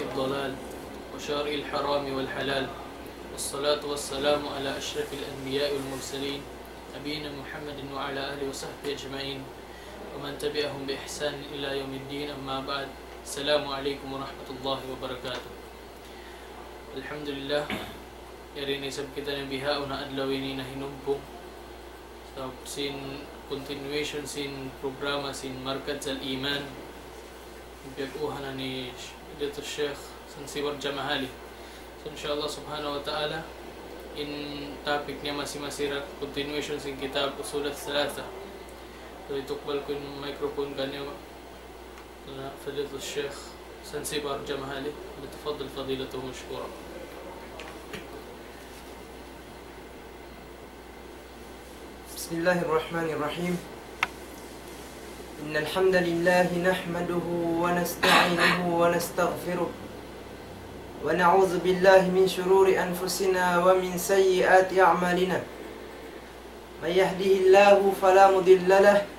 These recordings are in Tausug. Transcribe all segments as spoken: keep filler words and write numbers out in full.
الضلال وشارع الحرام والحلال، والصلاة والسلام على أشرف الأنبياء والمرسلين نبينا محمد وعلى آله وصحبه أجمعين ومن تبعهم بإحسان إلى يوم الدين، أما بعد. السلام عليكم ورحمة الله وبركاته. Alhamdulillah, yari na isab kita na bihaun ha adlaw ini nahinumpung. Sa' sin continuation sin programa sin Markaz Al-Iman, piyag-uhan na ni Fadilatul Sheikh Sansibar Jamahali. So, insha Allah subhanahu wa ta'ala, in topic niya masi-masi ra continuation sin kitab Usul Al-Thalatha. So, itukbal ku in microphone kaniya, فضيلة الشيخ سنسيبار جمهالي، فليتفضل فضيلته مشكورا. بسم الله الرحمن الرحيم. إن الحمد لله نحمده ونستعينه ونستغفره، ونعوذ بالله من شرور أنفسنا ومن سيئات أعمالنا. من يهده الله فلا مضل له،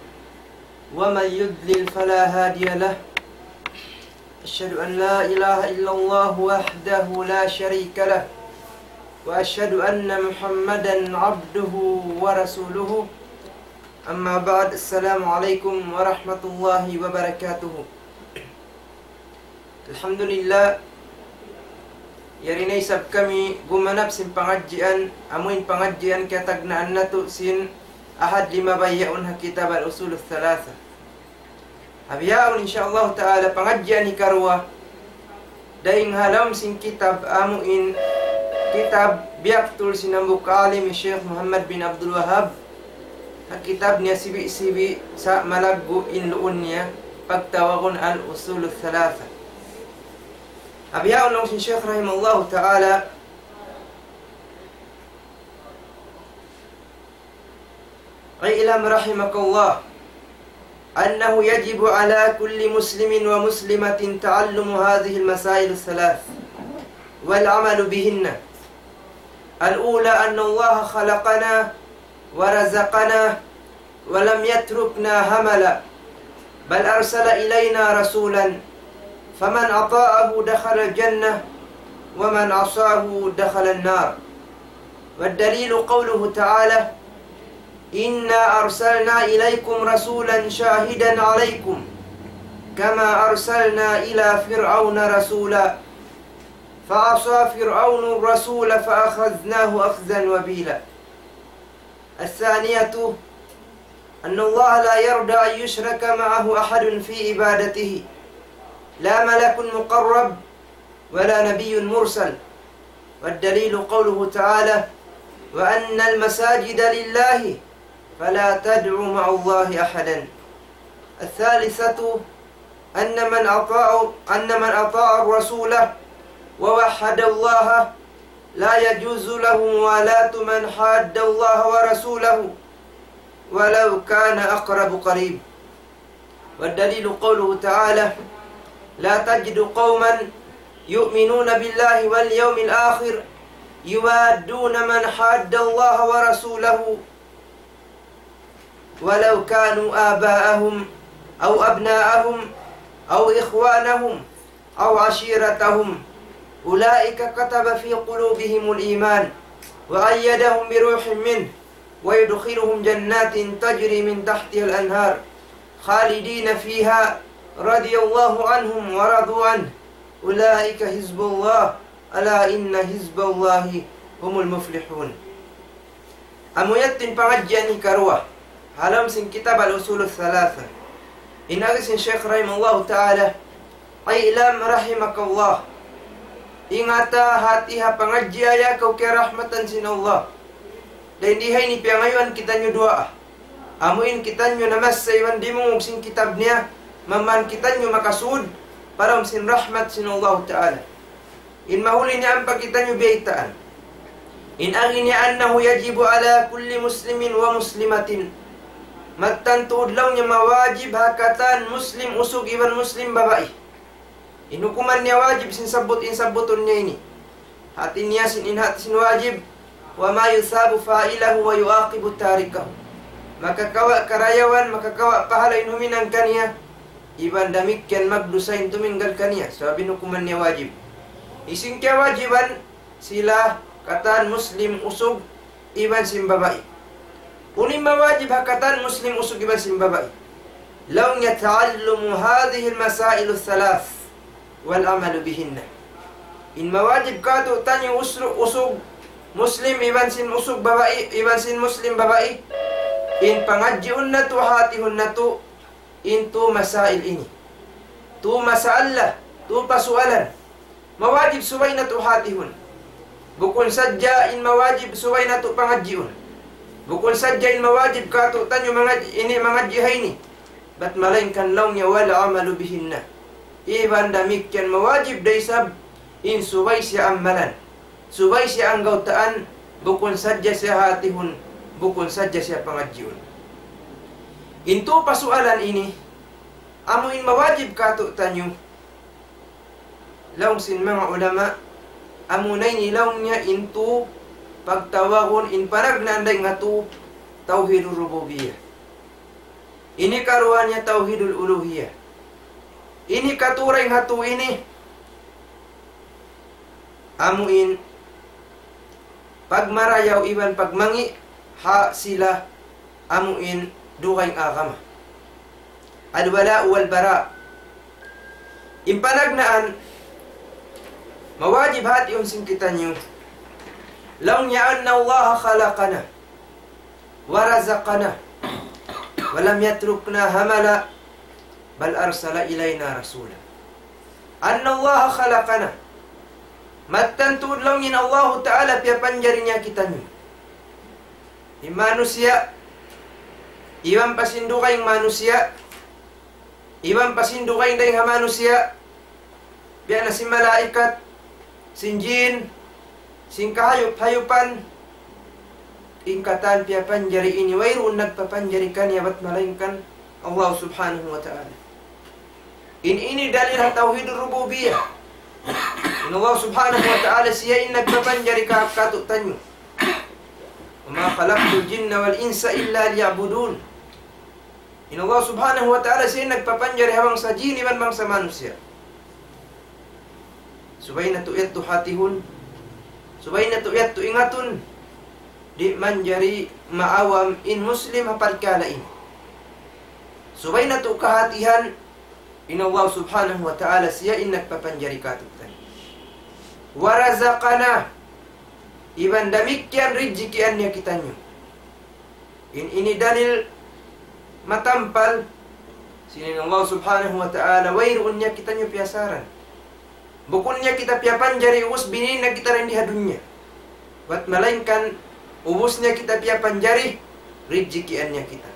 ومن يضلل فلا هادي له. أشهد أن لا إله إلا الله وحده لا شريك له، وأشهد أن محمدا عبده ورسوله. أما بعد، السلام عليكم ورحمة الله وبركاته. Alhamdulillah, yari na isab kami gumanap sin pangadjian, amuin pangadjian kiyatagnaan natu' sin ahad lima bayaun ha kitab Al-Usul Al-Thalatha. Ha bihaun, insha Allah ta'ala, pangadjian hikaruwa, dayn ha lawm sin kitab amuin kitab biyaktul sin hambuuk alim Sheikh Muhammad bin Abdul Wahhab, ha kitab niya sibi'-sibi' sa' malaggu' in luun niya pagtawagun Al-Usul Thalatha. Ha bihaun laung sin Sheikh rahimahullahu ta'ala, اعلم رحمك الله أنه يجب على كل مسلم ومسلمة تعلم هذه المسائل الثلاث والعمل بهن. الأولى أن الله خلقنا ورزقنا ولم يتركنا هملا، بل أرسل إلينا رسولا، فمن أطاعه دخل الجنة، ومن عصاه دخل النار. والدليل قوله تعالى: إنا أرسلنا إليكم رسولا شاهدا عليكم كما أرسلنا إلى فرعون رسولا، فعصى فرعون الرسول فأخذناه أخذا وبيلا. الثانية أن الله لا يرضى أن يشرك معه أحد في عبادته، لا ملك مقرب ولا نبي مرسل. والدليل قوله تعالى: وأن المساجد لله فلا تدعوا مع الله أحدا. الثالثة أن من أطاع، أن من أطاع الرسول ووحد الله لا يجوز له موالاة من حاد الله ورسوله ولو كان أقرب قريب. والدليل قوله تعالى: لا تجد قوما يؤمنون بالله واليوم الآخر يوادون من حاد الله ورسوله ولو كانوا آباءهم أو أبناءهم أو إخوانهم أو عشيرتهم أولئك كتب في قلوبهم الإيمان وأيدهم بروح منه ويدخلهم جنات تجري من تحتها الأنهار خالدين فيها رضي الله عنهم ورضوا عنه أولئك حزب الله ألا إن حزب الله هم المفلحون. Amu yadtu in pangadjian hikaruwa ha lawm sin kitab Al-Usul Thalatha. In agi sin Shaykh rahimahullahu ta'ala, اعلم رحمك الله. Ingata, hati ha pangadji' ya kaw kiyarahmatan sin Allah. Dayn di ha ini piyangayuan kitaniyu duwaa. Amu in kitaniyu namassa iban dimungug sin kitab niya, maman kitaniyu makasud pa lawm sin rahmat sin Allahu Ta'ala. In mahuli niya ampa kitaniyu biyaytaan. In agi niya أنه يجب على كل مسلم ومسلمة. Mattan tuud laung niya mawajib ha katan Muslim usug iban Muslim babai. In hukuman niya wajib sin sabbut in sabbutun niya ini. Hati niya sin in hati sin wajib, وما يثاب فاعله ويعاقب تاركه. Makakawa' karayawan, makakawa' pahala in huminang kaniya, iban damikkiyan magdusa in tuminggal kaniya, sabab in hukuman niya wajib. Hisiyu in kiyawajiban? Sila katan Muslim usug iban sin babai. Unu in mawajib ha katan Muslim usug iban sin babai? Laung niya, تعلم هذه المسائل الثلاث والعمل بهن. In mawajib kātu'niyu usru-, usug Muslim iban sin usug babai, iban sin Muslim babai, in pangadjiun natu', hātihun natu', in tū masail ini. Tū masalah, tū pasualan. Mawajib subay natu' hātihun. Bukun sadja in mawajib subay natu' pangadjiun. Bukun sadja in mawajib kātu'niyu mangadji', ini mangadji' ha ini. Bat malaingkan laung niya والعمل بهن. Iban damikkiyan mawajib da isab in subay siya ammalan. Subay siya anggawtaan, bukun sadja siya hātihun, bukun sadja siya pangadjiun. In tū pasualan ini, amu in mawajib kātu'niyu, laung sin manga ulama, amuna ini laung niya in tū pagtawagun in panagnaan dayn ha tū tawhidul rububiyyah. Ini karuwa niya tawhidul uluhiyyah. Ini katuray ha tū ini, amu in pagmarayaw iban pagmangi' ha sila amu in dugaing agama. الولاء والبراء. In panagnaan, mawajib hātihun sin kitaniyu. Laung niya أن الله خلقنا ورزقنا ولم يتركنا هملا بل أرسل إلينا رسولا. أن الله خلقنا. Mattan tuud laung in Allahu Ta'ala piyapanjari niya kitaniyu. In manusiya', iban pa sin dugaing manusiya', iban pa sin dugaing dayn ha manusiya', biya' na sin malaikat, sin jin, sin kahayup-hayupan, in katan piyapanjari ini, wayruun nagpapanjari kaniya bat malaingkan Allah Subhanahu wa Ta'ala. In ini dalil ha tawhidul rububiyyah. In Allah Subhanahu wa Ta'ala siya in nagpapanjari ka-, kātu'niyu. وما خلقت الجن والإنس إلا ليعبدون. In Allah Subhanahu wa Ta'ala siya in nagpapanjari ha bangsa jin iban bangsa manusiya'. Subay natu' yadtu hātihun, subay natu' yadtu ingatun, di' manjari maawam in Muslim ha parkala' ini. Subay natu' kahātihan, in Allah Subhanahu wa Ta'ala siya in nagpapanjari kātu'niyu. ورزقنا, iban damikkiyan rijjikian niya kitaniyu. In ini dalil matampal, sin in Allah Subhanahu wa Ta'ala, wayruun niya kitaniyu piyasaran. Bukun niya kita piyapanjari ubus bini' na kita dayn di ha dunya. Bat malaingkan ubus niya kita piyapanjari, rijjikian niya kita.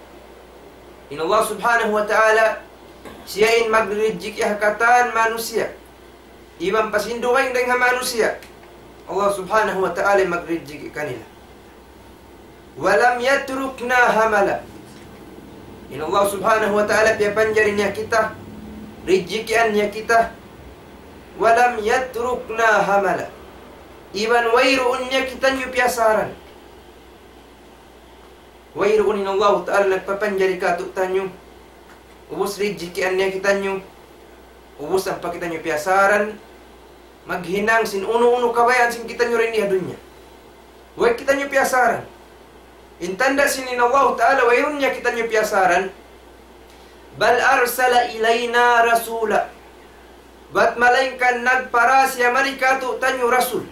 In Allah Subhanahu wa Ta'ala, siya in magrijiki ha katan manusiya'. Iban pa sin dugaing dayn ha manusiya'. Allah Subhanahu wa Ta'ala magrijiki kanila. ولم يتركنا هملا. In Allah Subhanahu wa Ta'ala piyapanjari niya kita, rijjikian niya kita. ولم يتركنا هملا. Iban wayruun niya kitaniyu piyasaran. Wayruun in Allah Ta'ala nagpapanjari kātu'niyu. Ubus rijjikian niya kitaniyu. Ubus ampa kitaniyu piyasaran maghinang sin unu-unu kabayaan sin kitaniyu dayn di ha dunya. Way kitaniyu piyasaran. In tanda' sin in Allah Ta'ala wayruun niya kitaniyu piyasaran. بل أرسل إلينا رسولا. Bat malaingkan nagpara siya mari kātu'niyu rasul.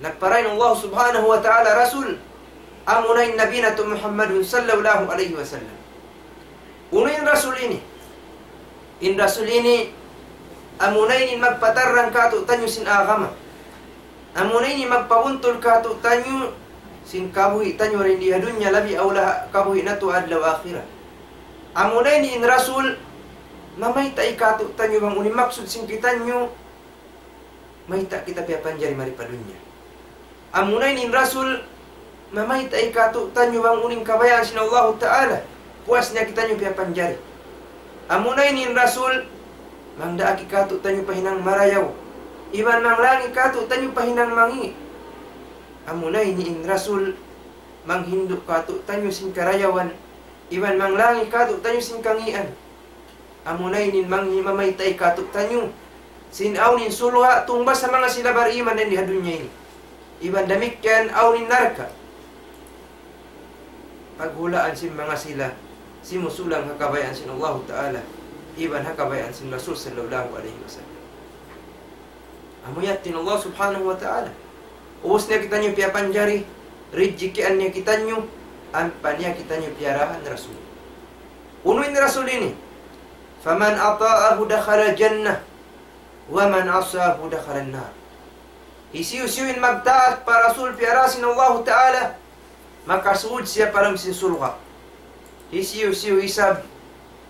Nagpara in Allah Subhanahu wa Ta'ala rasul. Amuna in Nabi natu' Muhammadun sallallahu alayhi wasallam. Unu in rasul ini? In rasul ini, amuna ini in magpatarrang kātu'niyu sin agama. Amuna ini magpabuntul kātu'niyu sin kabuhi' taniyu dayn di ha dunya, labi awla kabuhi' natu' adlaw akhirat. Amuna ini in rasul, mamayta' kātu'niyu bang unu in maksud sin kitaniyu, mayta' kita piyapanjari mari pa dunya. Amuna ini in rasul, mamayta' kātu'niyu bang unu in kabayaan sin Allahu Ta'ala, puas niya kitaniyu piyapanjari. Amuna ini in rasul, mangdaak kātu'niyu pa hinang marayaw, iban manglang kātu'niyu pa hinang mangi'. Amuna ini in rasul, manghindu' kātu'niyu sin karayawan, iban manglang kātu'niyu sin kangīan. Amuna ini in manghi mamayta' katu'taniyu sin awn in surga' tungbas ha manga sila bariman dayn di ha dunya ini. Iban damikkiyan awn in narka'. Paghulaan sin manga sila simusulang ha kabayaan sin Allahu Ta'ala iban ha kabayaan sin Rasul sallallahu alayhi wasallam. Amu yadtu in Allah subhanahu wa ta'ala. Ubus niya kitaniyu piyapanjari, rijikian niya kitaniyu, ampa niya kitaniyu piyarahan Rasul. Unu in Rasul ini? فمن أطاعه دخل الجنة ومن عصاه دخل النار. Hisiyu-siyu in magtaat pa Rasul piyara sin Allahu Ta'ala, makasud siya pa lawm sin surga'. Hisiyu-siyu isab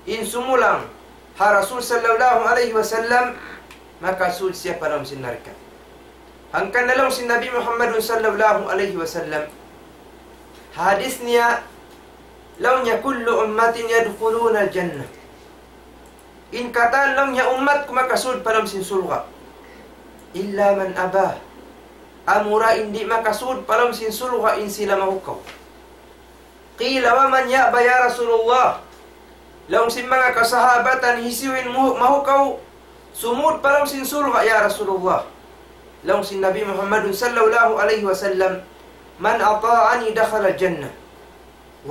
in sumulang ha Rasul sallallahu alayhi wasallam, makasud siya pa lawm sin narka'. Hangkan na laung sin Nabi Muhammadun sallallahu alayhi wasallam, hadis niya, laung niya, كل أمتي يدخلون الجنة. In katan laung niya ummat ku makasud pa lawm sin surga'. إلا من أبى. Amura in di' makasud pa lawm sin surga' in sila mahukaw. قيل ومن يأبى يا رسول الله؟ Laung sin manga kasahabatan, hisiyu in mu-, mahukaw sumud pa lawm sin surga', ya Rasulullah? Laung sin Nabi Muhammadun sallallahu alayhi wasallam, من أطاعني دخل الجنة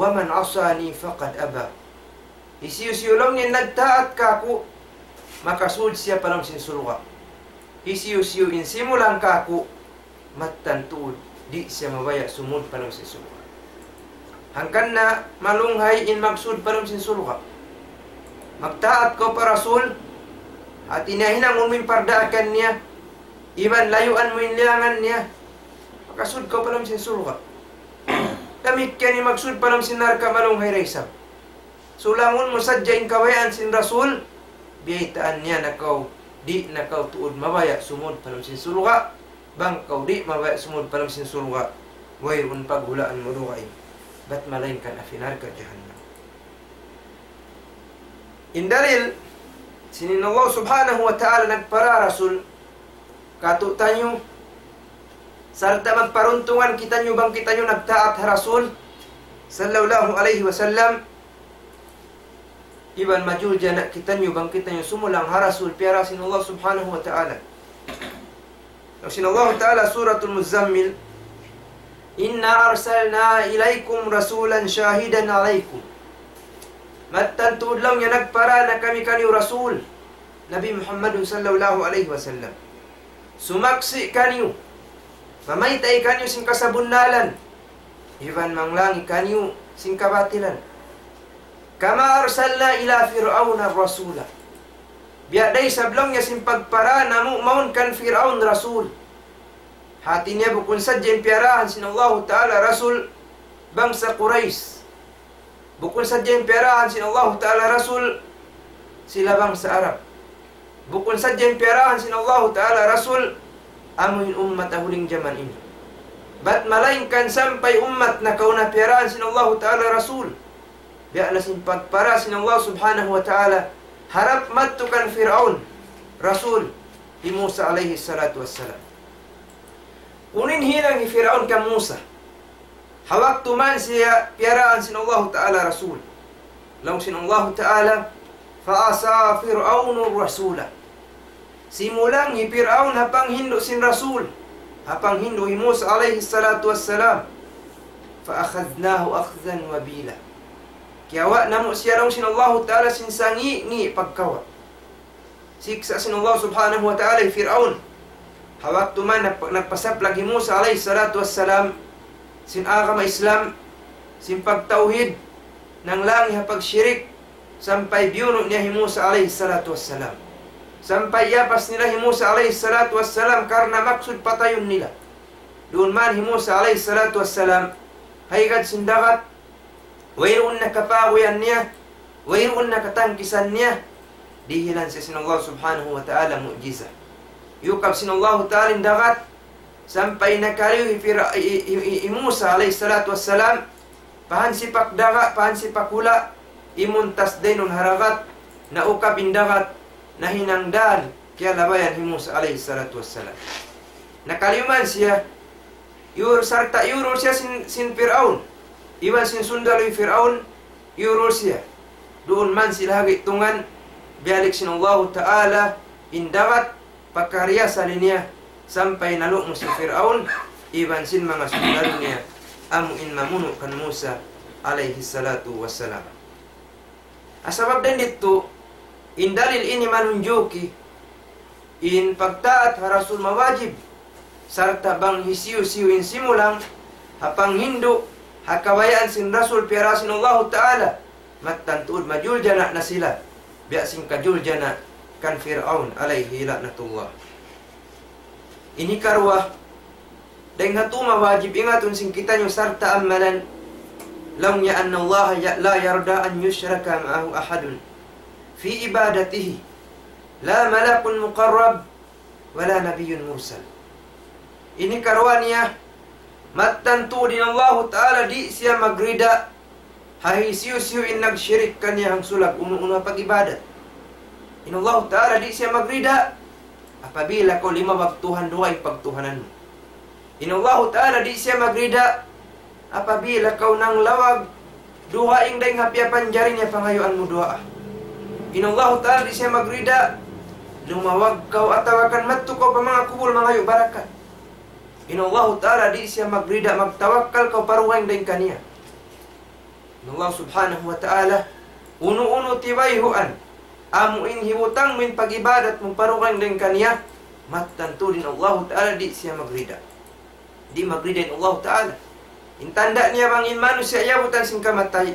ومن عصاني فقد أبى. Hisiyu-siyu laung niya nagtaat kaku', makasud siya pa lawm sin surga'. Hisiyu-siyu in simulang kaku', mattan tuud di' siya mabaya' sumud pa lawm sin surga'. Hangkan na malunghay in maksud pa lawm sin surga'. Magtaat kaw pa Rasul, hati niya hinangun mu in pardaakan niya, iban layuan mu in liyangan niya, makasud kaw pa lawm sin surga'. Damikkiyan in maksud pa lawm sin narka', malunghay da isab. Sulangun mu sadja in kabayaan sin Rasul, biyaytaan niya na kaw, di' na kaw tuud mabaya' sumud pa lawm sin surga', bang kaw di' mabaya' sumud pa lawm sin surga', wayruun paghulaan mu dugaing, bat malaingkan api narka' jahannam. In dalil, sin in Allah subhanahu wa ta'ala nagpara Rasul katu'taniyu, sarta' magparuntungan kitaniyu bang kitaniyu nagtaat ha Rasul sallallahu alayhi wasallam, iban majurjana kitaniyu bang kitaniyu sumulang ha Rasul piyara sin Allah subhanahu wa ta'ala. Laung sin Allah ta'ala, Suratul Muzammil, إنا أرسلنا إليكم رسولا شاهدا عليكم. Mattan tuud laung niya nagpara na kami kaniyu Rasul, Nabi Muhammadun sallallahu alayhi wasallam. Sumaksi' kaniyu, mamayta' kaniyu sin kasabunnalan, iban manglangi kaniyu sin kabatilan. كما أرسلنا إلى فرعون رسولا. Biya' da isab laung niya sin pagpara namu' mawn kan Fir'aun Rasul. Hati niya bukun sadja in piyarahan sin Allahu Ta'ala Rasul bangsa Quraysh. Bukun sadja in piyarahan sin Allahu Ta'ala Rasul sila bangsa Arab. Bukun sadja in piyarahan sin Allahu Ta'ala Rasul amu in ummat ha huling jaman ini. Bat malaingkan sampay ummat nakauna piyarahan sin Allahu Ta'ala Rasul. Biya' na sin pagpara sin Allah subhanahu wa ta'ala, harap madtu kan Fir'aun Rasul hi Musa alayhi salatu wassalam. Unu in hinang hi Fir'aun kan Musa ha waktu man siya piyaraan sin Allahu Ta'ala Rasul? Laung sin Allahu Ta'ala, فعصى فرعون الرسول. Simulang hi Fir'aun ha panghindu' sin Rasul, ha panghindu' hi Musa alayhi salatu wassalam. فأخذناه أخذا وبيلا. Kiyawa' namu' siya laung sin Allahu Ta'ala sin sangi'-ngi' pagkawa'. Siksa' sin Allah subhanahu wa ta'ala hi Fir'aun ha waktu man nagpa-, nagpasaplag hi Musa alayhi salatu wassalam sin agama Islam, sin pagtawhid, nanglangi ha pagshirik, sampay biyunu' niya hi Musa alayhi salatu wassalam. Sampay iyapas nila hi Musa alayhi salatu wassalam karna' maksud patayun nila. Duun man hi Musa alayhi salatu wassalam ha higad sin dagat, wayruun na kapaguyan niya, wayruun na katangkisan niya, dihilan siya sin Allah subhanahu wa ta'ala mu'jiza. Iyukab sin Allah ta'ala in dagat, sampay nakaliyu hi Fira-, hi, hi, hi, hi Musa alayhi salatu wassalam, pa hansipak dagat, pa hansipak hula', imuntas dayn duun ha dagat, naukab in dagat, nahinang dāl, kiyalabayan hi Musa alayhi salatu wassalam. Nakaliyu man siya, iyur-, sarta' iyurul siya sin, sin Fir'aun, iban sin sundalu hi Fir'aun, iyurul siya. Duun man sila ha gi'tungan, Biyalik sin Allahu Ta'ala in dagat pakariasali niya sampay nalu' mu sin Fir'aun iban sin manga sundal niya amu in mamunu' kan Musa alayhi salatu wassalam. Sabab dayn didtu, in dalil ini manunjuki in pagtaat ha Rasul mawajib, sarta' bang hisiyu-siyu in simulang ha panghindu' ha kabayaan sin Rasul piyara sin Allahu Ta'ala, mattan tuud majuljana' na sila, biya' sin kajuljana' kan Fir'aun alayhi la'natullah. Ini karuwa, dayn ha tū mawajib ingatun sin kitaniyu sarta' ammalan, laung niya أن الله لا يرضى أن يشرك معه أحد في عبادته، لا ملك مقرب ولا نبي مرسل. Ini karuwa niya, mattan tuud in Allahu Ta'ala di' siya magrida ha hisiyu-siyu in nagshirik kaniya hangsulag unu-unu ha pag-ibadat. In Allahu Ta'ala di' siya magrida apabila kaw limawag tuhan dugaing pagtuhanan mu. In Allahu Ta'ala di' siya magrida apabila kaw nanglawag dugaing dayn ha piyapanjari niya pangayuan mu duwaa. In Allahu Ta'ala di' siya magrida lumawag kaw atawa kan madtu kaw pa manga kubul mangayu' barakat. In Allahu Ta'ala di' siya magrida magtawakkal kaw pa dugaing dayn kaniya. In Allah Subhanahu wa Ta'ala, unu-unu tibayhuan, amu in hibutang mu in pag-ibadat mu pa dugaing dayn kaniya, mattan tuud in Allahu Ta'ala di' siya magrida. Di' magrida in Allahu Ta'ala. In tanda' niya bang in manusiya' iyabutan sin kamatay,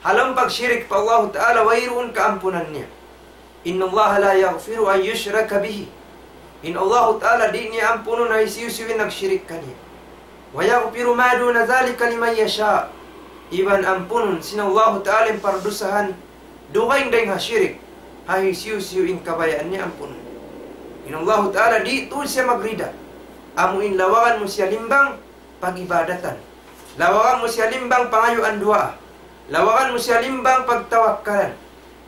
ha lawm pagshirik pa Allahu Ta'ala, wayruun kaampunan niya. إن الله لا يغفر أن يشرك به. In Allahu Ta'ala di' niya ampunun ha hisiyu-siyu in nagshirik kaniya. ويغفر ما دون ذلك لمن يشاء. Iban ampunun sin Allahu Ta'ala in pardusahan dugaing dayn ha shirik, ha hisiyu-siyu in kabayaan niya ampunun. In Allahu Ta'ala di' tuud siya magrida amu in lawagan mu siya limbang pag-ibadatan. Lawagan mu siya limbang pangayuan duwaa. Lawagan mu siya limbang pagtawakkalan.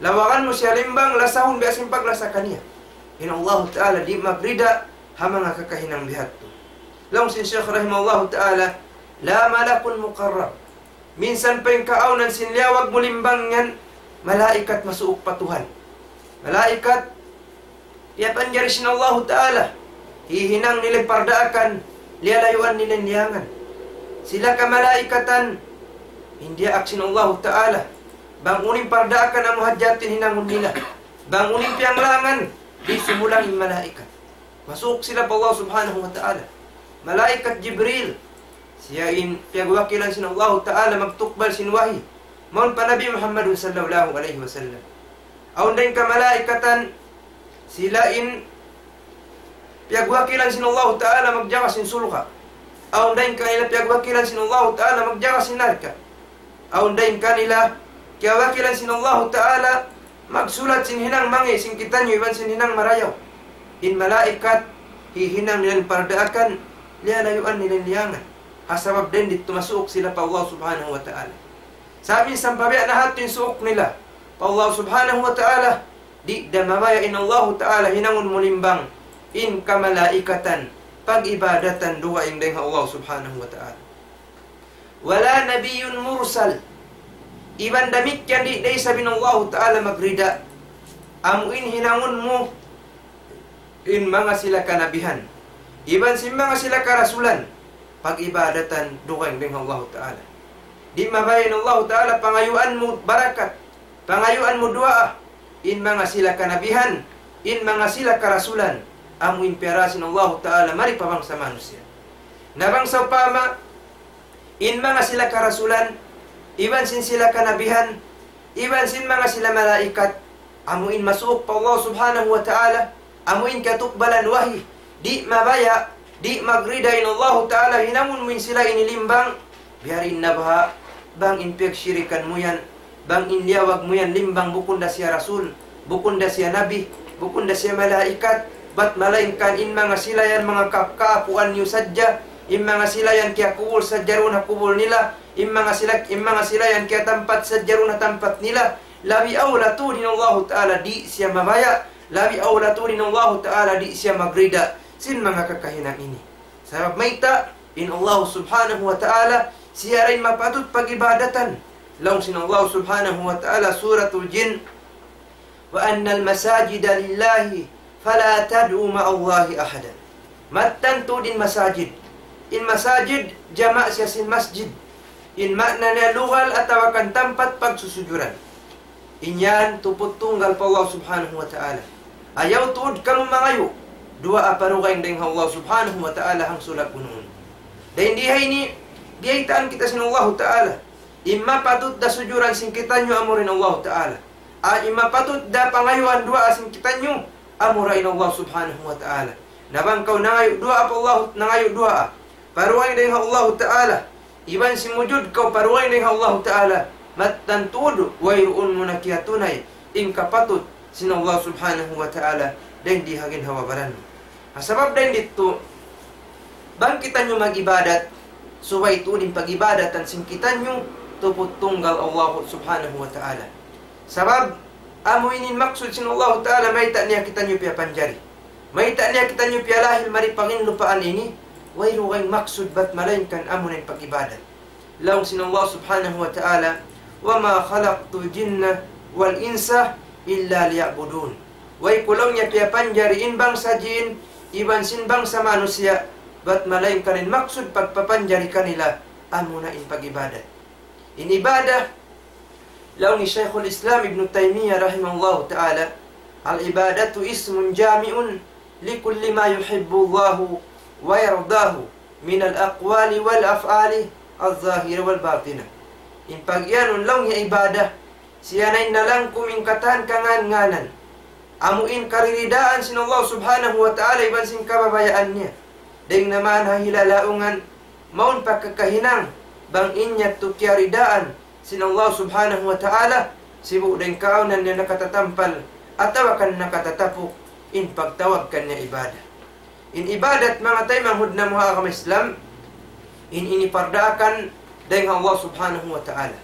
Lawagan mu siya limbang lasahun biya' sin paglasa kaniya. In Allahu Ta'ala di' magrida ha manga kakahinang bihadtu. Laung sin Shaykh rahimahullahu ta'ala, لا ملك مقرب. Minsan pa in kaawnan sin liyawag mu limbang yan, malaikat masuuk pa Tuhan. Malaikat piyapanjari sin Allahu Ta'ala, hihinang nila in pardaakan, liyalayuan nila in liyangan. Sila kamalaikatan, in diyaak sin Allahu Ta'ala, bang unu in pardaakan amu hadja in hinangun nila. Bang unu in piyanglangan, di' sumulang in malaikat. Masuuk sila pa Allah Subhanahu wa Ta'ala. Malaikat Jibril, siya in piyagwakilan sin Allahu Ta'ala magtukbal sin wahi mawn pa Nabi Muhammadun sallallahu alayhi wasallam. Awn dayn kamalaikatan, sila in piyagwakilan sin Allahu Ta'ala magjaga sin surga'. Awn dayn kanila piyagwakilan sin Allahu Ta'ala magjaga sin narka'. Awn dayn kanila kiyawakilan sin Allahu Ta'ala magsulat sin hinang mangi' sin kitaniyu iban sin hinang marayaw. In malaikat, hihinang nila in pardaakan, liyalayuan nila in liyangan. Ha sabab dayn didtu masuuk sila pa Allah Subhanahu wa Ta'ala. Sa' minsan pa biya' na hadtu in suuk nila pa Allah Subhanahu wa Ta'ala, di' da mabaya' in Allahu Ta'ala hinangun mu limbang in kamalaikatan, pag-ibadatan dugaing dayn ha Allah Subhanahu wa Ta'ala. ولا نبي مرسل. Iban damikkiyan di' da isab in Allahu Ta'ala magrida amu in hinangun mu in manga sila kanabihan iban sin manga sila karasulan pag-ibadatan dugaing dayn ha Allahu Ta'ala. Di' mabaya' in Allahu Ta'ala pangayuan mu barakat, pangayuan mu duwaa, in manga sila kanabihan, in manga sila karasulan, amu in piyara sin Allahu Ta'ala mari pa bangsa manusiya'. Na bang sawpama, in manga sila karasulan, iban sin sila kanabihan, iban sin manga sila malaikat, amu in masuuk pa Allah Subhanahu wa Ta'ala, amu in katukbalan wahi, di' mabaya', di' magrida in Allahu Ta'ala hinangun mu in sila ini limbang, biya' diin na baha', bang in piyagshirikan mu yan, bang in liyawag mu yan limbang bukun da siya rasul, bukun da siya nabi, bukun da siya malaikat, bat malaingkan in manga sila yan manga ka-, kaapuan niyu sadja, in manga sila yan kiyakubul sadja duun ha kubul nila, in manga sila, in manga sila yan kiyatampat sadja duun ha tampat nila, labi awla tuud in Allahu Ta'ala di' siya mabaya', labi awla tuud in Allahu Ta'ala di' siya magrida sin manga kakahinang ini. Sabab mayta', in Allah Subhanahu wa Ta'ala, siya da in mapatut pag-ibadatan. Laung sin Allah Subhanahu wa Ta'ala, Suratul Jin, وأن المساجد لله فلا تدعوا مع الله أحدا. Mattan tuud in masajid. In masajid, jama' siya sin masjid. In maana niya lugal atawa kan tampat pagsusujuran. In yan tuput tunggal pa Allah Subhanahu wa Ta'ala. Ayaw tuud kamu mangayu' duwaa pa dugaing dayn ha Allah Subhanahu wa Ta'ala hangsulag unu-unu. Dayn di ha ini, biyaytaan kita sin Allah Ta'ala. In mapatut da sujuran sin kitaniyu amura in Allah Ta'ala. A, in mapatut da pangayuan duwaa sin kitaniyu amura in Allah Subhanahu wa Ta'ala. Na bang kaw nangayu' duwaa pa Allah, nangayu' duwaa pa dugaing dayn ha Allah Ta'ala, iban simujud kaw pa dugaing dayn ha Allah Ta'ala, mattan tuud wayruun mu na kiyatunay in kapatut sin Allah Subhanahu wa Ta'ala dayn di ha ginhawa-baran mu. Ha sabab dayn didtu, bang kitaniyu mag-ibadat, subay tuud in pag-ibadatan sin kitaniyu tuput tunggal Allah Subhanahu wa Ta'ala. Sabab, amu ini in maksud sin Allah Ta'ala, mayta' niya kitaniyu piyapanjari. Mayta' niya kitaniyu piyalahil mari pa ginlupaan ini, wayruun maksud bat malaingkan amu na in pag-ibadat. Laung sin Allah Subhanahu wa Ta'ala, وما خلقت الجن والإنس إلا ليعبدون. Way ku laung niya piyapanjari in bangsa jin, iban sin bangsa manusiya', bat malaingkan in maksud pagpapanjari kanila, amu na in pag-ibadat. In ibadah, laung hi Shaykhul Islam Ibn Taymiyyah rahimahullahu ta'ala, العبادة اسم جامع لكل ما يحب الله ويرضاه من الأقوال والأفعال الظاهرة والباطنة. In pagiyanun laung hi ibadah, siya na in nalangkum in katan kangan-nganan. Amu in kariridaan sin Allah Subhanahu wa Ta'ala iban sin kababayaan niya. Dayn naman ha hilalaungan, mawn pa kakahinang, bang in yadtu kiyaridaan sin Allah Subhanahu wa Ta'ala, sibu' dayn kaawnan niya nakatatampal, atawa kan nakatatapuk, in pagtawag kaniya ibadah. In ibadat manga taymanghud namu' ha agama Islam, in ini pardaakan dayn ha Allah Subhanahu wa Ta'ala.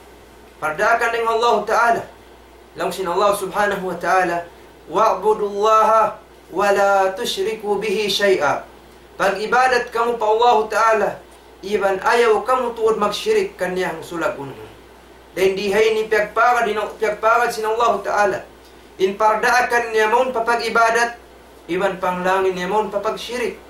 Pardaakan dayn ha Allah Ta'ala. Laung sin Allah Subhanahu wa Ta'ala, واعبدوا الله ولا تشركوا به شيئا. Pag-ibadat kamu pa Allah Ta'ala, iban ayaw kamu tuud magshirik kaniya hangsulag unu-unu. Dayn di ha ini piyagpagad, piyagpagad sin Allah Ta'ala. In pardaakan niya mawn pa pag-ibadat, iban panglangin niya mawn pa pagshirik.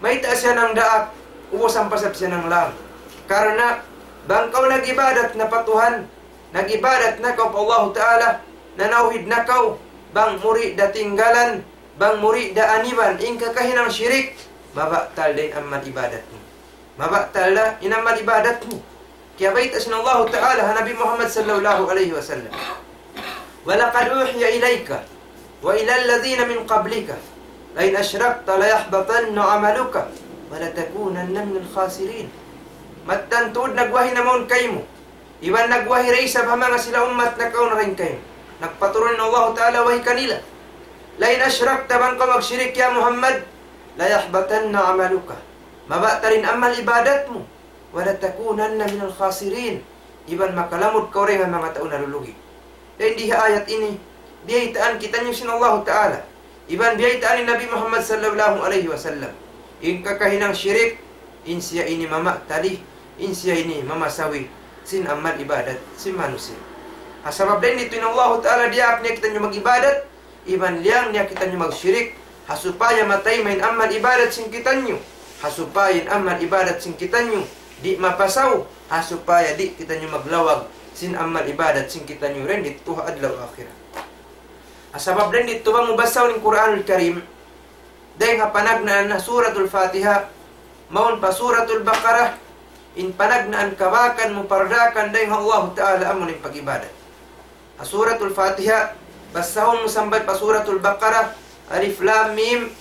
Mayta' siya nangdaak, ubus ampa sab siya nanglang. Karna', bang kaw nag-ibadat na pa Tuhan, nag-ibadat na kaw pa Allahu Ta'ala, nanawhid na kaw, bang mu di' da tinggalan, bang mu di' da aniban, in kakahinang shirik, mabatal da in amal ibadat mu. Mabatal da in amal ibadat mu. Kiyabayta' sin Allahu Ta'ala ha Nabi Muhammad sallallahu alayhi wasallam, ولقد أوحي إليك وإلى الذين من قبلك لئن أشركت ليحبطن عملك ولتكونن من الخاسرين. Mattan tuud nagwahi na mawn kaymu, iban nagwahi da isab ha manga sila ummat nakauna dayn kaymu. Nagpaturun in Allahu Ta'ala wahi kanila. لئن أشركت, bang kaw magshirik ya Muhammad, ليحبطن عملك. Mabatal in amal ibadat mu. ولتكونن من الخاسرين. Iban makalamud kaw dayn ha manga tau nalulugi. Dayn di ha ayat ini, biyaytaan kitaniyu sin Allahu Ta'ala. Iban biyaytaan ni Nabi Muhammad sallallahu alayhi wasallam. In kakahinang shirik, in siya ini mamatali, in siya ini mamasawi sin amal ibadat sin manusiya'. Ha sabab dayn didtu in Allahu Ta'ala diyaak niya kitaniyu mag-ibadat, iban liyang niya kitaniyu magshirik, ha supaya matayma in amal ibadat sin kitaniyu, ha supaya in amal ibadat sin kitaniyu di' mapasaw, ha supaya di' kitaniyu maglawag sin amal ibadat sin kitaniyu dayn didtu ha adlaw akhirat. Ha sabab dayn didtu bang mu basahun in Qur'anul Karim, dayn ha panagnaan ha Suratul Fatiha, mawn pa Suratul Baqarah, in panagnaan kabakan mu pardaakan dayn ha Allahu Ta'ala amu in pag-ibadat. Ha Suratul Fatiha, basahun mu sampay pa Suratul Baqarah, Alif Lam Mim,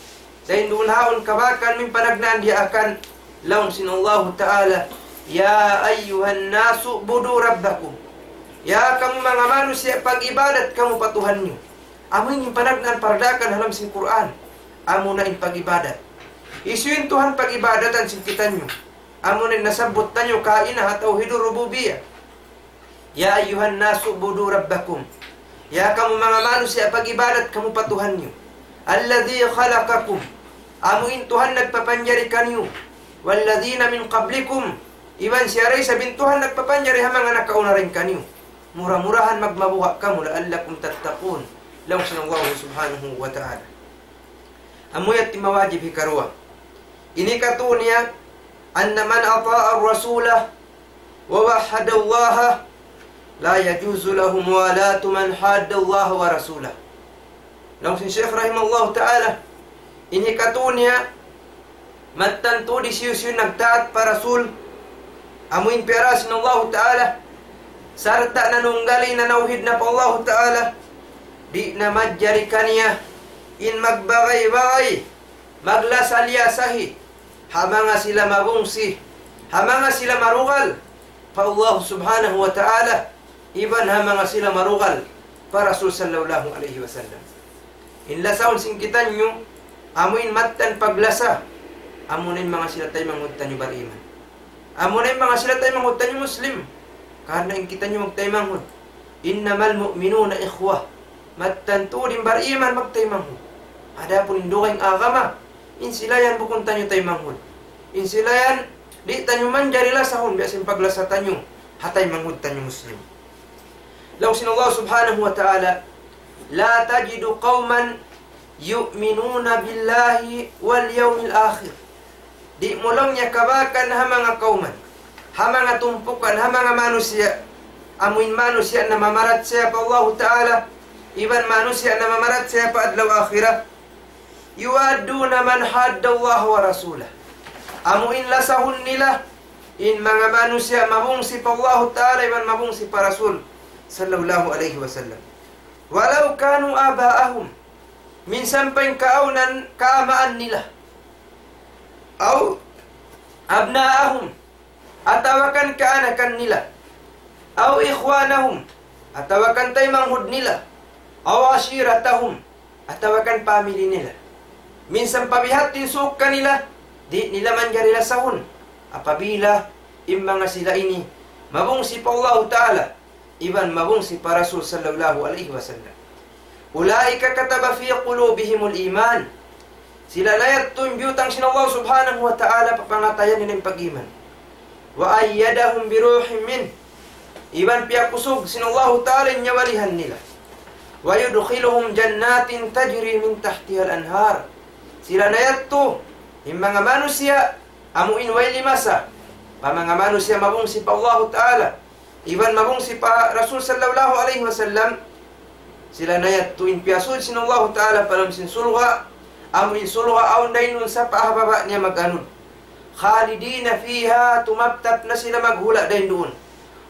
dayn duun haun kabakan mu in panagnaan diyaakan, laung sin Allahu Ta'ala, يا أيها الناس اعبدوا ربكم. Ya kamu manga manusiya', pag-ibadat kamu pa Tuhan niyu. Amu ini in panagnaan pardaakan ha lawm sin Qur'an. Amuna in pag-ibadat. Hisiyu in Tuhan pag-ibadatan sin kitaniyu? Amuna in nasabbut taniyu kaina ha tawhidur rububiyyah. يا أيها الناس اعبدوا ربكم. Ya kamu manga manusiya', pag-ibadat kamu pa Tuhan niyu. الذي خلقكم. Amu in Tuhan nagpapanjari kaniyu. والذين من قبلكم. Iban siya da isab in Tuhan nagpapanjari ha manga nakauna dayn kaniyu. Mura-murahan magmabuga' kamu, لعلكم تتقون. Laung sin Allah subhanahu wa ta'ala. Amu yadtu in mawajib hikaruwa. Ini katu' niya, أن من أطاع الرسول ووحد الله لا يجوز له موالاة من حاد الله ورسوله. Laung sin Shaykh rahimahullah ta'ala, ini katu' niya, mattan tuud hisiyu-siyu nagtaat pa Rasul, amu in piyara sin Allahu Ta'ala, sarta' nanunggali nanawhid na pa Allahu Ta'ala, di' na manjari kaniya in magbagay-bagay, maglasa-liyasahi, ha manga sila mabungsi, ha manga sila marugal pa Allah subhanahu wa ta'ala, iban ha manga sila marugal pa Rasul sallallahu alayhi wasallam. In lasahun sin kitaniyu, amu in mattan paglasa, amu na in manga sila taymanghud taniyu bariman. Amu na in manga sila taymanghud taniyu Muslim. Karna' in kitaniyu magtaymanghud. إنما المؤمنون إخوة. Mattan tuud in bariman magtaymanghud. Adapun in dugaing agama, in sila yan bukun taniyu taymanghud. In sila yan, di' taniyu manjari lasahun, biya' sin paglasa taniyu ha taymanghud taniyu Muslim. Laung sin Allah subhanahu wa ta'ala, لا تجد قوما يؤمنون بالله واليوم الآخر. Di' mu laung niya kabakan ha manga kawman, ha manga tumpukan, ha manga manusiya', amu in manusiya' namamarachaya pa Allahu Ta'ala, iban manusiya' namamarachaya pa adlaw akhirat. يوادون من حاد الله ورسوله. Amu in lasahun nila, in manga manusiya' mabungsi pa Allahu Ta'ala, iban mabungsi pa Rasul sallallahu alayhi wasallam. ولو كانوا آباءهم. Minsan pa in kaawnan kaamaan nila. أو أبناءهم. Atawa kan kaanakan nila. أو إخوانهم. Atawa kan taymanghud nila. أو عشيرتهم. Atawa kan pamili nila. Minsan pa biya' hādtu in suuk kanila, di' nila manjari lasahun. Apabila in manga sila ini, mabungsi pa Allahu Ta'ala, iban mabungsi pa Rasul sallallahu alayhi wasallam. أولئك كتب في قلوبهم الإيمان. Sila na yadtu in biyutang sin Allah subhanahu wa ta'ala pa pangatayan nila in pag-iman. وأيدهم بروح منه. Iban piyakusug sin Allahu ta'ala in nyawalihan nila. ويدخلهم جنات تجري من تحتها الأنهار. Sila na yadtu, in manga manusiya', amu in way limasa, pa manga manusiya' mabungsi pa Allahu ta'ala, iban mabungsi pa Rasul sallallahu alayhi wasallam, sila na yadtu in piyasud sin Allahu ta'ala pa lawm sin surga', amu in surga' awn dayn duun sapa' ha baba' niya mag-anud. خالدين فيها, tumabtap na sila maghula' dayn duun.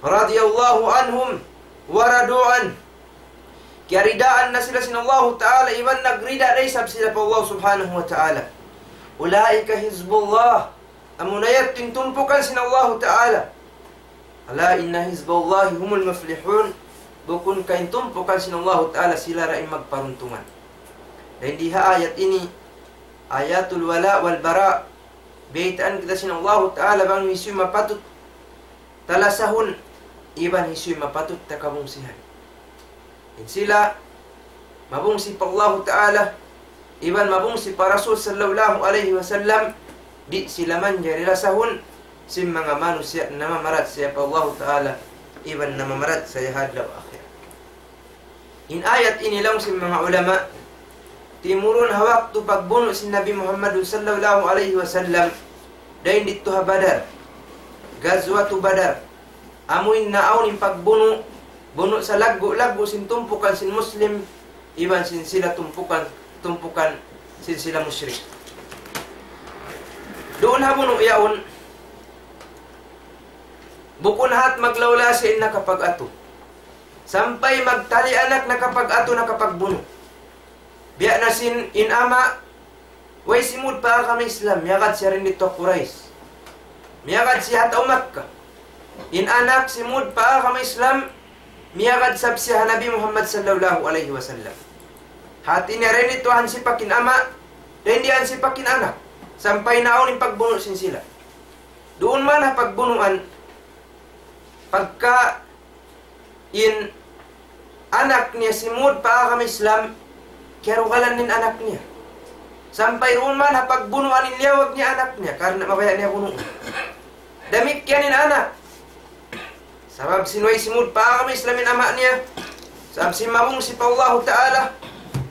رضي الله عنهم ورضوا عنه. Kiyaridaan na sila sin Allahu ta'ala, iban nagrida da isab sila pa Allah subhanahu wa ta'ala. أولئك حزب الله. Amu na yadtu in tumpukan sin Allahu ta'ala. ألا إن حزب الله هم المفلحون. Bukun ka in tumpukan sin Allahu ta'ala sila ra in magparuntungan. Dayn di ha ayat ini, آيات الولاء والبراء, biyaytaan kita sin Allahu ta'ala bang hisiyu in mapatut ta lasahun, iban hisiyu in mapatut ta kabungsihan. In sila mabungsi pa Allahu ta'ala, iban mabungsi pa Rasul sallallahu alayhi wasallam, di' sila manjari lasahun sin manga manusiya' namamarachaya pa Allahu ta'ala, iban namamarachaya ha adlaw akhirat. In ayat ini laung sin manga ulama, timurun ha waktu pagbunu' sin Nabi Muhammad sallallahu alayhi wasallam, dayn didtu ha Badar, Gazwatu Badar. Amu in naawn in pagbunu', bunu' salaggu'-laggu' sin tumpukan sin Muslim, iban sin sila tumpukan, tumpukan sin sila mushrik. Duun ha bunu' yaun, bukun hat maglawlasa in nakapag-atu. Sampay magtali anak nakapag-atu, nakapagbunu'. Biya' na sin in ama', way simud pa agama Islam, miyagad siya dayn didtu ha Quraysh. Miyagad siya ha tau Makkah. In anak simud pa agama Islam, miyagad isab siya ha Nabi Muhammad sallallahu alayhi wasallam. Hati niya dayn didtu hansipak in ama', dayn di hansipak in anak. Sampay naawn in pagbunu' sin sila. Duun man ha pagbunuan, pagka in anak niya simud pa agama Islam, kiyarugalan in anak niya. Sampay duun man ha pagbunuan in liyawag niya anak niya, karna' mabaya' niya bunuun. Damikkiyan in anak. Sabab sin way simud pa agama Islam in ama' niya, sabab sin mabungsi pa Allahu ta'ala,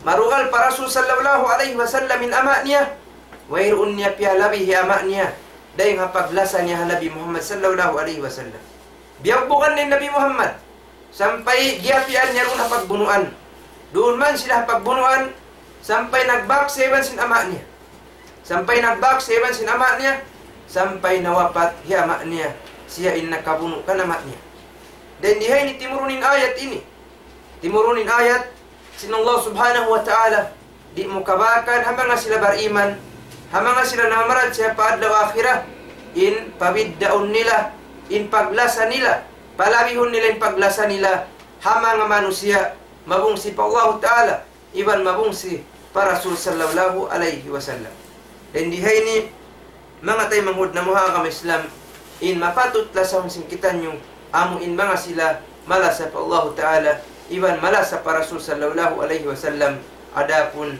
Marugal pa Rasul sallallahu alayhi wasallam in ama' niya, wayruun niya piyalabi hi ama' niya, dayng ha paglasa niya ha Nabi Muhammad sallallahu alayhi wasallam. Biyagbukan niya in Nabi Muhammad, sampay giyapian niya duun ha pagbunuan. Duun man sila ha pagbunuan, sampay nagbak siya iban sin ama' niya. Sampay nagbak siya iban sin ama' niya, sampay nawapat hi ama' niya, siya in nakabunu' kan ama' niya. Dayn di ha ini timurun in ayat ini. Timurun in ayat sin Allah Subhanahu wa Ta'ala, di' mu kabakan ha manga sila bariman, ha manga sila namamarachaya pa adlaw akhirat, in pabiddaun nila, in paglasa nila, palabihun nila in paglasa nila, ha manga manusiya', mabungsi pa Allah Ta'ala, iban mabungsi pa Rasul sallallahu alayhi wasallam. Dayn di ha ini, manga taymanghud namu' ha agama Islam, in mapatut lasahun sin kitaniyu, amu in manga sila malasa pa Allahu Ta'ala, iban malasa pa Rasul sallallahu alayhi wasallam, adapun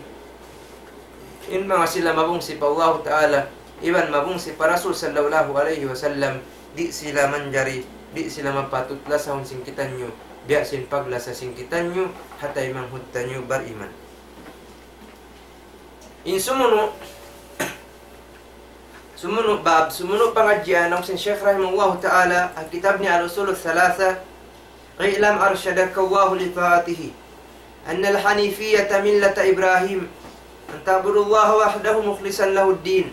in manga sila mabungsi pa Allahu Ta'ala, iban mabungsi pa Rasul sallallahu alayhi wasallam, di' sila manjari, di' sila mapatut lasahun sin kitaniyu, biya' sin paglasa sin kitaniyu, ha taymanghud taniyu bariman. In sumunu', sumunu' bab, sumunu' pangadjian, laung sin Shaykh rahimahullahu ta'ala, ha kitab niya Al-Usul Thalatha, اعلم أرشدك الله لطاعته أن الحنيفية ملة إبراهيم أن تعبدوا الله وحده مخلصا له الدين،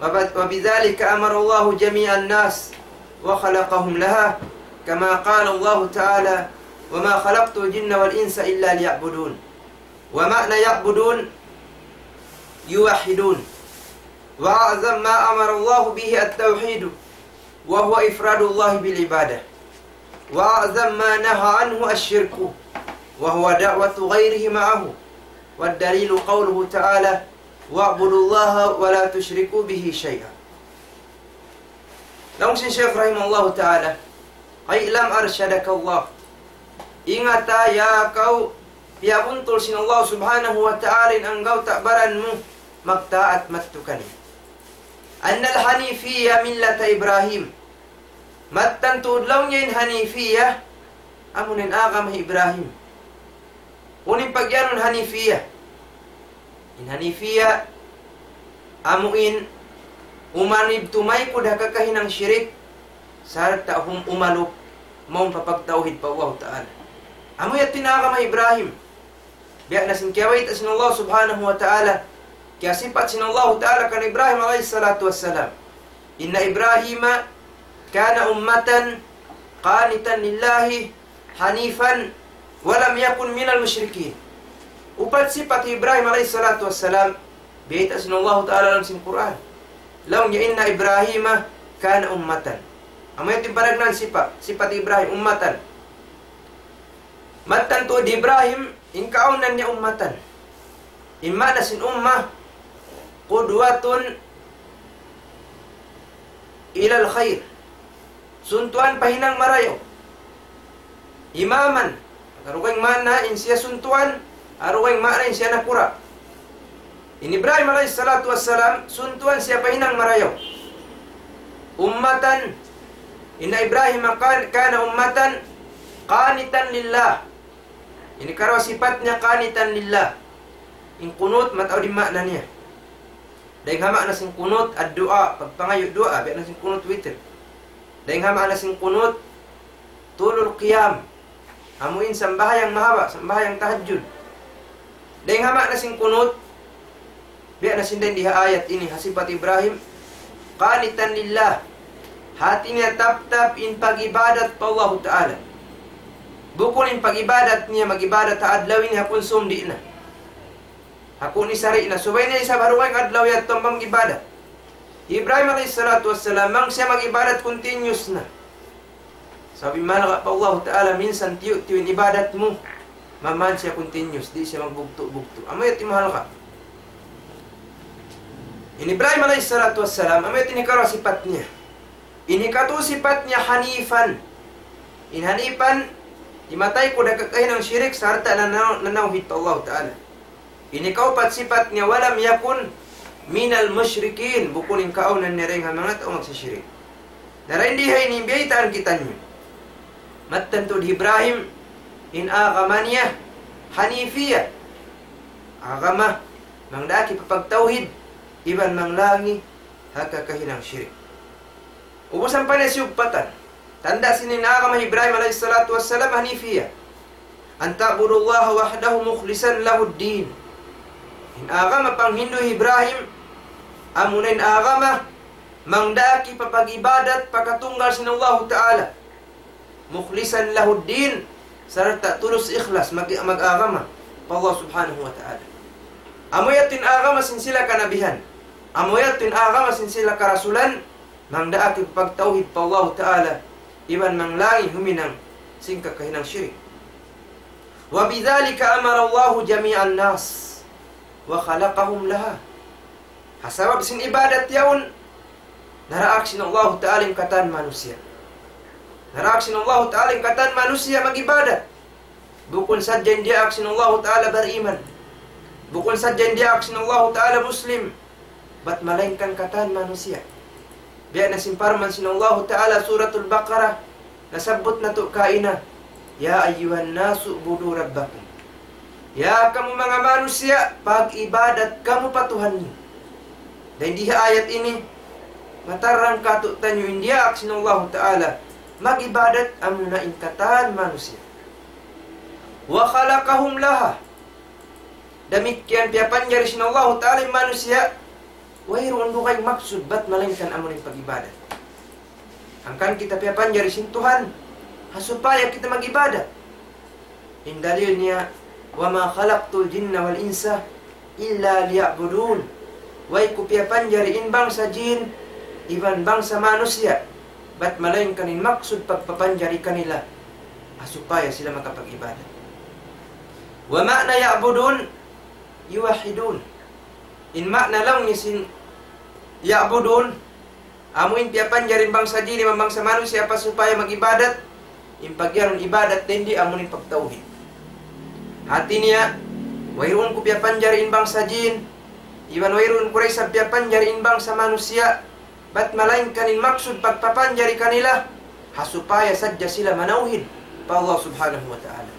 وب-، وبذلك أمر الله جميع الناس وخلقهم لها، كما قال الله تعالى: وما خلقت الجن والإنس إلا ليعبدون. ومعنى يعبدون يوحدون. وأعظم ما أمر الله به التوحيد، وهو إفراد الله بالعبادة. وأعظم ما نهى عنه الشرك، وهو دعوة غيره معه. والدليل قوله تعالى: واعبدوا الله ولا تشركوا به شيئا. Laung sin Shaykh rahimahullahu ta'ala, اعلم أرشدك الله. Ingata, ya kaw piyabuntul sin Allah subhanahu wa ta'ala in anggawta' baran mu, magtaat madtu kaniya. أن الحنيفية ملة إبراهيم. Mattan tuud laung niya in Hanifiyah, amu in agama hi Ibrahim. Unu in pagiyanun Hanifiyah? In Hanifiyah, amu in umanib tumaykud ha kakahinang shirik, sarta' hum umalup, mawn pa pagtawhid pa Allah Ta'ala. Amu yadtu in agama hi Ibrahim. Biya' na sin kiyabayta' sin Allah subhanahu wa ta'ala, kiyasipat sin Allah ta'ala kan Ibrahim alayhi salatu wassalam. إن إبراهيم كان أمة قانتا لله حنيفا ولم يكن من المشركين. Upat sipat Ibrahim alayhi salatu wassalam, biyayta' sin Allah ta'ala ha lawm sin Qur'an. Laung niya, إن إبراهيم كان أمة. Amu yadtu in panagnaan sipat, sipat Ibrahim, ummatan. Mattan tuud hi Ibrahim, in kaawnan niya ummatan. In maana sin ummah, قدوة إلى الخير. Suntuan pa hinang marayaw. إماما. Dugaing maana in siya suntuan, dugaing maana in siya nakura'. In Ibrahim alayhi salatu wassalam, suntuan siya pa hinang marayaw. أمة. إن إبراهيم كان، كان أمة قانتا لله. Ini karuwa sipat niya قانتا لله. In qunut, mataud in maana niya. Dayng ha maana sin qunut, الدعاء, pagpangayu' duwaa, biya' na sin qunut witr. Dayng ha maana sin qunut, طول القيام. Amu in sambahayang mahaba', sambahayang tahajjud. Dayng ha maana sin qunut, biya' na sin dayn di ha ayat ini, ha sipat Ibrahim, قانتا لله. Hati niya taptap in pag-ibadat pa Allahu Ta'ala. Bukun in pag-ibadat niya, mag-ibadat ha adlaw ini, ha kunsum di' na. Ha kunu' sari' na, subay niya isab ha dugaing adlaw yadtu in pag-ibadat. Ibrahim alayhi salatu wassalam, bang siya mag-ibadat continuous na. Sabab in mahalga' pa Allahu Ta'ala, minsan tiyu'-tiyu' in ibadat mu, maman siya continuous, di' siya magbugtu'-bugtu'. Amu yadtu in mahalga'. In Ibrahim alayhi salatu wassalam, amu yadtu in hikaruwa sipat niya. In hikatu sipat niya حنيفا. In hanifan, di' mataykud ha kakahinang shirik, sarta' nanaw-, nanawhid pa Allahu Ta'ala. In hikaupat sipat niya, ولم يكن من المشركين, bukun in kaawnan niya dayng ha manga tau magsishirik. Na dayn di ha ini biyaytaan kitaniyu. Mattan tuud hi Ibrahim, in agama niya, Hanifiyah. agama, mangdaak hipapagtawhid, iban manglangi ha kakahinang shirik. Ubusan pa niya siyugpatan. Tanda' sin in agama Ibrahim alayhi salatu wassalam hanifiyya. أن تعبدوا الله وحده مخلصا له الدين. In agama panghindu' Ibrahim, amuna in agama mangdaak hipapag-ibadat pa katunggal sin Allahu Ta'ala. مخلصا له الدين, sarta' tulus ikhlas mag-, mag-agama pa Allah Subhanahu wa Ta'ala. Amu yadtu in agama sin sila kanabihan. Amu yadtu in agama sin sila karasulan, mangdaak hipagtawhid pa Allahu Ta'ala, iban manglangi huminang sin kakahinang shirik. وبذلك أمر الله جميع الناس وخلقهم لها. Ha sabab sin ibadat yaun, naraak sin Allahu Ta'ala in katan manusiya'. Naraak sin Allahu Ta'ala in katan manusiya' mag-ibadat. Bukun sadja in diyaak sin Allahu Ta'ala bariman. Bukun sadja in diyaak sin Allahu Ta'ala Muslim. Bat malaingkan katan manusiya'. Biya' na sin parman sin Allahu Ta'ala Suratul Baqarah, nasabbut natu' kaina, يا أيها الناس اعبدوا ربكم. Ya kamu manga manusiya', pag-ibadat kamu pa Tuhan niyu. Dayn di ha ayat ini, matarang kātu'niyu in diyaak sin Allahu Ta'ala mag-ibadat amuna in katan manusiya'. وخلقهم لها. Damikkiyan piyapanjari sin Allahu Ta'ala in manusiya', wayruun dugaing maksud bat malaingkan amuna in pag-ibadat. Hangkan kita piyapanjari sin Tuhan, ha supaya kita mag-ibadat. In dalil niya, وما خلقت الجن والإنس إلا ليعبدون. Way ku piyapanjari in bangsa jin, iban bangsa manusiya', bat malaingkan in maksud pagpapanjari kanila, ha supaya sila makapag-ibadat. ومعنى يعبدون يوحدون. In ma'na laung niya sin يعبدون, amu in piyapanjari in bangsa jin iban bangsa manusiya' pa supaya mag-ibadat, in pag'iyanun ibadat dayn di amuna in pagtawhid. Hāti niya, wayruun ku piyapanjari in bangsa jin, iban wayruun ku da isab piyapanjari in bangsa manusiya', bat malaingkan in maksud pagpapanjari kanila, ha supaya sadja sila manawhid pa Allah Subhanahu wa Ta'ala.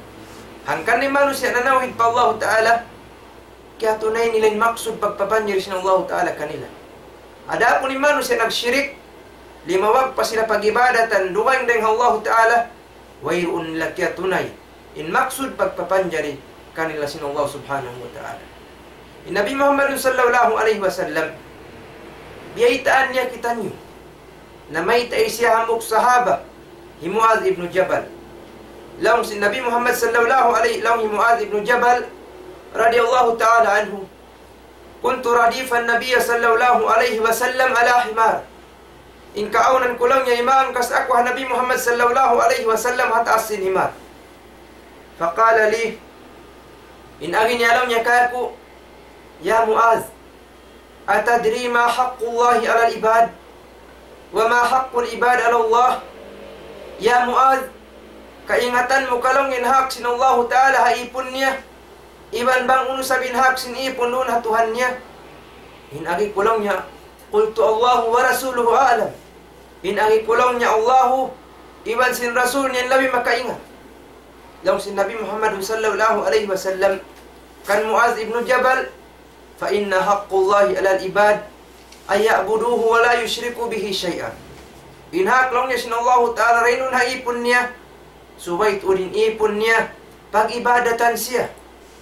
Hangkan in manusiya' nanawhid pa Allah Ta'ala, kiyatunay nila in maksud pagpapanjari sin Allahu Ta'ala kanila. Adapun in manusiya' nagshirik, limawag pa sila pag-ibadatan dugaing dayn ha Allahu Ta'ala, wayruun nila kiyatunay in maksud pagpapanjari kanila sin Allah Subhanahu wa Ta'ala. In Nabi Muhammad sallallahu alayhi wasallam, biyaytaan niya kitaniyu. Namayta' siya hambuuk sahaba, hi Muadh ibn Jabal. Laung sin Nabi Muhammad sallallahu alayhi, laung hi Muadh ibn Jabal, radiyallahu ta'ala anhu, كنت رديف النبي صلى الله عليه وسلم على حمار. In kaawnan ku laung niya imangkas aku ha Nabi Muhammad sallallahu alayhi wasallam ha taas sin himar. فقال لي, in agi niya laung niya kāku', يا معاذ، أتدري ما حق الله على العباد؟ وما حق العباد على الله؟ Ya Muadh, kaingatan mu ka laung in hak sin Allahu Ta'ala ha īpun niya, iban bang unu isab in hak sin īpun duun ha Tuhan niya? In agi ku laung niya, قلت الله ورسوله أعلم. In agi ku laung niya Allahu, iban sin Rasul niya in labi makaingat. Laung sin Nabi Muhammad sallallahu alayhi wasallam kan Muadh ibn Jabal, فإن حق الله على العباد أن يعبدوه ولا يشركوا به شيئا. In hak laung niya sin Allahu Ta'ala dayn duun ha īpun niya, subay tuud in īpun niya pag-ibadatan siya.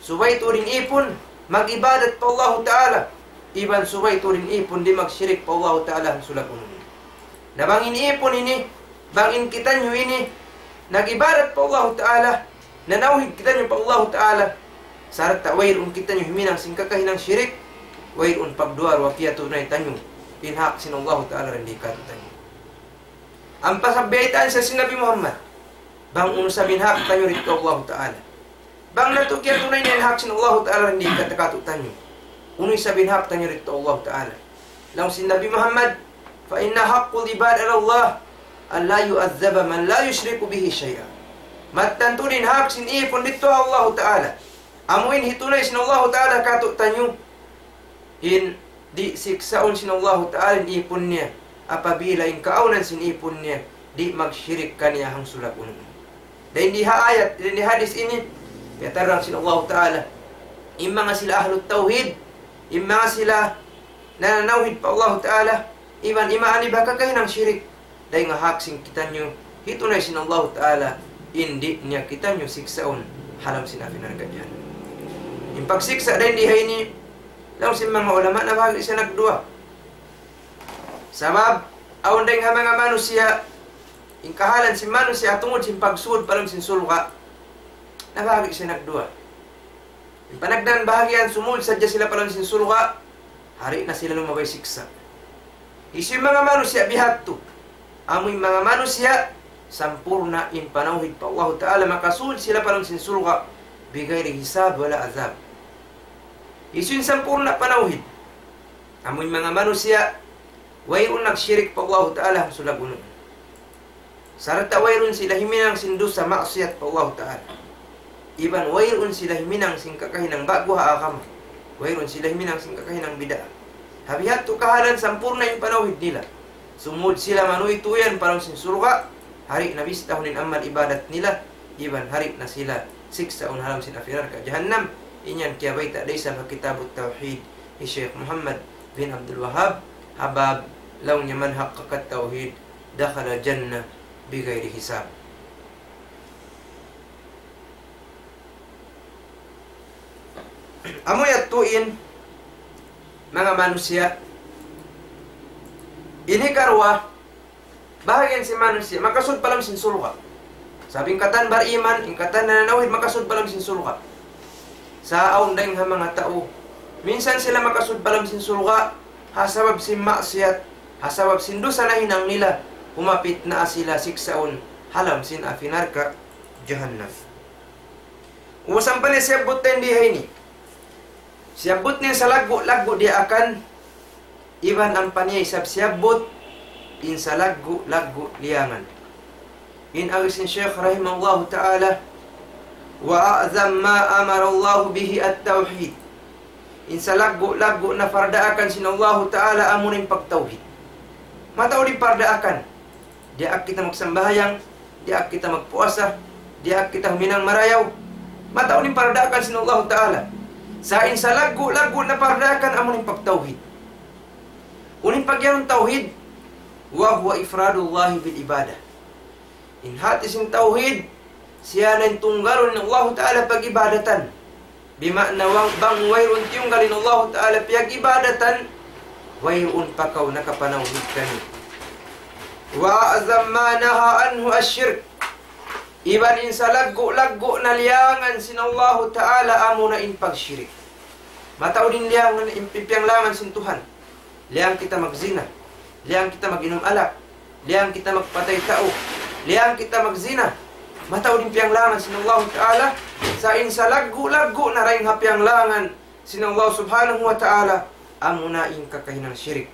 Subay tuud in īpun mag-ibadat pa Allahu Ta'ala. Iban subay tuud in īpun di' magshirik pa Allahu Ta'ala hangsulag unu-unu. Na bang in īpun ini, bang in kitaniyu ini, nag-ibadat pa Allahu Ta'ala, nanawhid kitaniyu pa Allahu Ta'ala, sarta' wayruun kitaniyu huminang sin kakahinang shirik, wayruun pagduwa-ruwa kiyatunay taniyu in hak sin Allahu Ta'ala dayn di kātu'niyu. Ampa sab biyaytaan siya sin Nabi Muhammad, bang unu isab in hak taniyu didtu ha Allahu Ta'ala. Bang natu' kiyatunay na in hak sin Allahu Ta'ala dayn di kātu'niyu. Unu isab in hak taniyu didtu ha Allahu Ta'ala. Laung sin Nabi Muhammad, فإن حق العباد على الله أن لا يعذب من لا يشرك به شيئا. Mattan tuud in hak sin īpun didtu ha Allahu Ta'ala. Amu in hitunay sin Allahu Ta'ala kātu'niyu. In di' siksaun sin Allahu Ta'ala in īpun niya, apabila in kaawnan sin īpun niya, di' magshirik kaniya hangsulag unu-unu. Dayn di ha ayat, dayn di hadis ini, piyatarang sin Allahu Ta'ala. In manga sila ahlut tawhid, in manga sila nananawhid pa Allahu Ta'ala, iban imaani ba kakahinang shirik. Dayn ha hak sin kitaniyu, hitunay sin Allahu Ta'ala, in di' niya kitaniyu siksaun ha lawm sin api narka' jahannam. In pagsiksa' dayn di ha ini, laung sin manga ulama, nabahagi' siya nagduwa. Sabab, awn dayn ha manga manusiya', in kahalan sin manusiya' tungud sin pagsud pa lawm sin surga', nabahagi' siya nagduwa. In panagnaan bahagian sumud sadja sila pa lawm sin surga', di' na sila lumabay siksa'. Hisiyu in manga manusiya' bihadtu? Amu in manga manusiya' sampurna' in panawhid pa Allahu Ta'ala, makasud sila pa lawm sin surga', بغير حساب ولا عذاب. Hisiyu in sampurna' panawhid? Amu in manga manusiya' wayruun nagshirik pa Allahu Ta'ala hangsulag unu. Sarta' wayruun sila himinang sin dusa maksiyat pa Allahu Ta'ala. Iban wayruun sila himinang sin kakahinang ba'gu ha agama. Wayruun sila himinang sin kakahinang bid'a. Ha bihadtu kahalan sampurna' in panawhid nila. Sumud sila manuytuyan pa lawm sin surga', di' na bistahun in amal ibadat nila, iban di' na sila siksaun ha lawm sin api narka' jahannam. In yan kiyabayta' da isab ha Kitabut Tawhid hi Shaykh Muhammad bin Abdul Wahhab, ha bab laung niya من حقق التوحيد دخل الجنة بغير حساب. Amu yadtu in manga manusiya'. Ini karuwa, bahagian sin manusiya' makasud pa lawm sin surga'. Sabab in katan bariman, in katan nananawhid makasud pa lawm sin surga'. Sa' awn dayn ha manga tau, minsan sila makasud pa lawm sin surga', ha sabab sin maksiyat, ha sabab sin dusa nahinang nila, humapit na sila siksaun ha lawm sin api narka' jahannam. Ubus ampa niya siyabbut dayn di ha ini. Siyabbut niya in salaggu'-laggu' diyaakan, iban ampa niya isab siyabbut in salaggu'-laggu' liyangan. In agi sin Shaykh rahimahullahu ta'ala, وأعظم ما أمر الله به التوحيد. In salaggu'-laggu' na pardaakan sin Allahu Ta'ala amuna in pagtawhid. Mataud in pardaakan. Diyaak kita magsambahayang, diyaak kita magpuasa, diyaak kita huminang marayaw. Mataud in pardaakan sin Allahu Ta'ala. Sa' in salaggu'-laggu' na pardaakan amuna in pagtawhid. Unu in pagiyanun tawhid? وهو إفراد الله بالعبادة. In hati sin tawhid, siya na in tunggalun in Allahu Ta'ala pag-ibadatan. Bima'na bang, bang wayruun tiyunggal in Allahu Ta'ala piyag-ibadatan, wayruun pa kaw nakapanawhid kaniya. وأعظم ما نهى عنه الشرك. Iban in salaggu'-laggu' na liyangan sin Allahu Ta'ala amuna in pagshirik. Mataud in liyangan, in, in piyanglangan sin Tuhan. Liyang kita magzina. Liyang kita mag-inum alak. Liyang kita magpatay tau. Liyang kita magzina. Mataud in piyanglangan sin Allahu Ta'ala. Sa' in salaggu'-laggu' na dayn ha piyanglangan sin Allah Subhanahu wa Ta'ala, amuna in kakahinang shirik.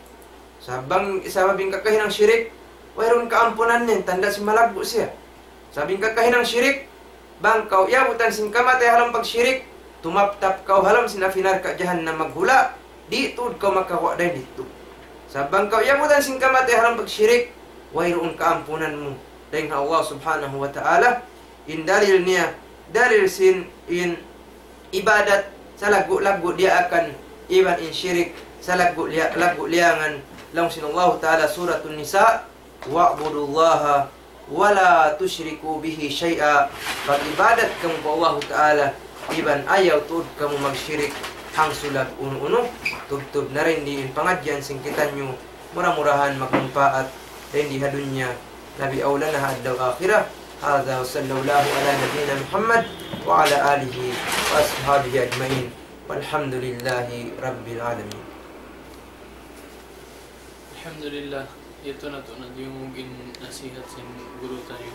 Sabab, sabab in kakahinang shirik, wayruun kaampunan niya, tanda' sin malaggu' siya. Sabab in kakahinang shirik, bang kaw iyabutan sin kamatay ha lawm pagshirik, tumaptap kaw ha lawm sin api narka' jahannam maghula', di' tuud kaw makawa' dayn didtu. Sabab bang kaw iyabutan sin kamatay ha lawm pagshirik, wayruun kaampunan mu dayn ha Allah Subhanahu wa Ta'ala. In dalil niya, dalil sin in ibadat salaggu'-laggu' diyaakan, iban in shirik salaggu' liya-, laggu' liyangan. Laung sin Allahu Ta'ala Suratun Nisa, واعبدوا الله ولا تشركوا به شيئا. Pag-ibadat kamu pa Allahu Ta'ala, iban ayaw tuud kamu magshirik hangsulag unu-unu. Tubtub na dayn di in pangadjian sin kitaniyu, mura-murahan magmumpaat dayn di ha dunya, labi awla na ha adlaw akhirat. هذا وصلى الله على نبينا محمد وعلى آله وأصحابه أجمعين. والحمد لله رب العالمين. Alhamdulillah, yadtu na tuud na diyungug in nasihat sin guru taniyu.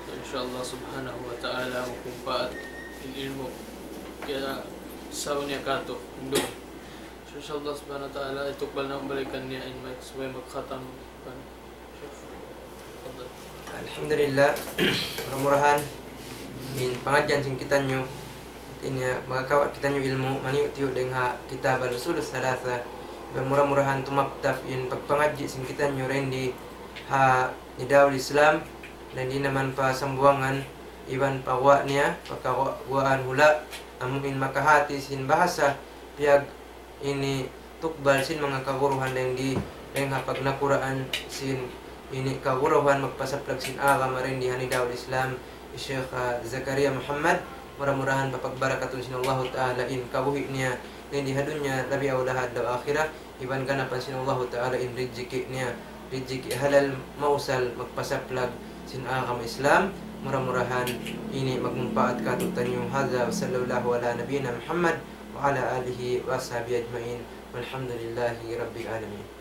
So, insha Allah subhanahu wa ta'ala, magmumpaat in ilmu' kiyasaw niya kātu'. So, insha Allah subhanahu wa ta'ala, itukbal na balikan niya in mag-, subay magkhatam. Tafaddal. Alhamdulillah, mura-murahan in pangadjian sin kitaniyu, hāti niya, makakawa' kitaniyu ilmu', maniyu'-tiyu' dayn ha kitab Al-Usul Thalatha. Mura-murahan tumaptap in pagpangadji' sin kitaniyu dayn di ha Nidaul Islam, dayn di naman pa Sambuwangan, iban paguwa' niya, pagkaguwaan hula', amu in makahati sin bahasa, piyag ini tukbal sin manga kaguruhan dayn di, dayn ha pagnakuraan sin ini kaguruhan magpasaplag sin agama dayn di ha Nidaul Islam, Sheikh, ah, Zakaria Muhammad, mura-murahan papagbarakatun sin Allahu Ta'ala in kabuhi' niya, dayn di ha dunya, labi awla ha adlaw akhirat, iban ganapan sin Allahu Ta'ala in rijiki' niya, rijiki' halal mausal magpasaplag sin agama Islam, mura-murahan ini magmumpaat kātu'niyu. هذا وصلى الله على نبينا محمد وعلى آله وأصحابه أجمعين. والحمد لله رب العالمين.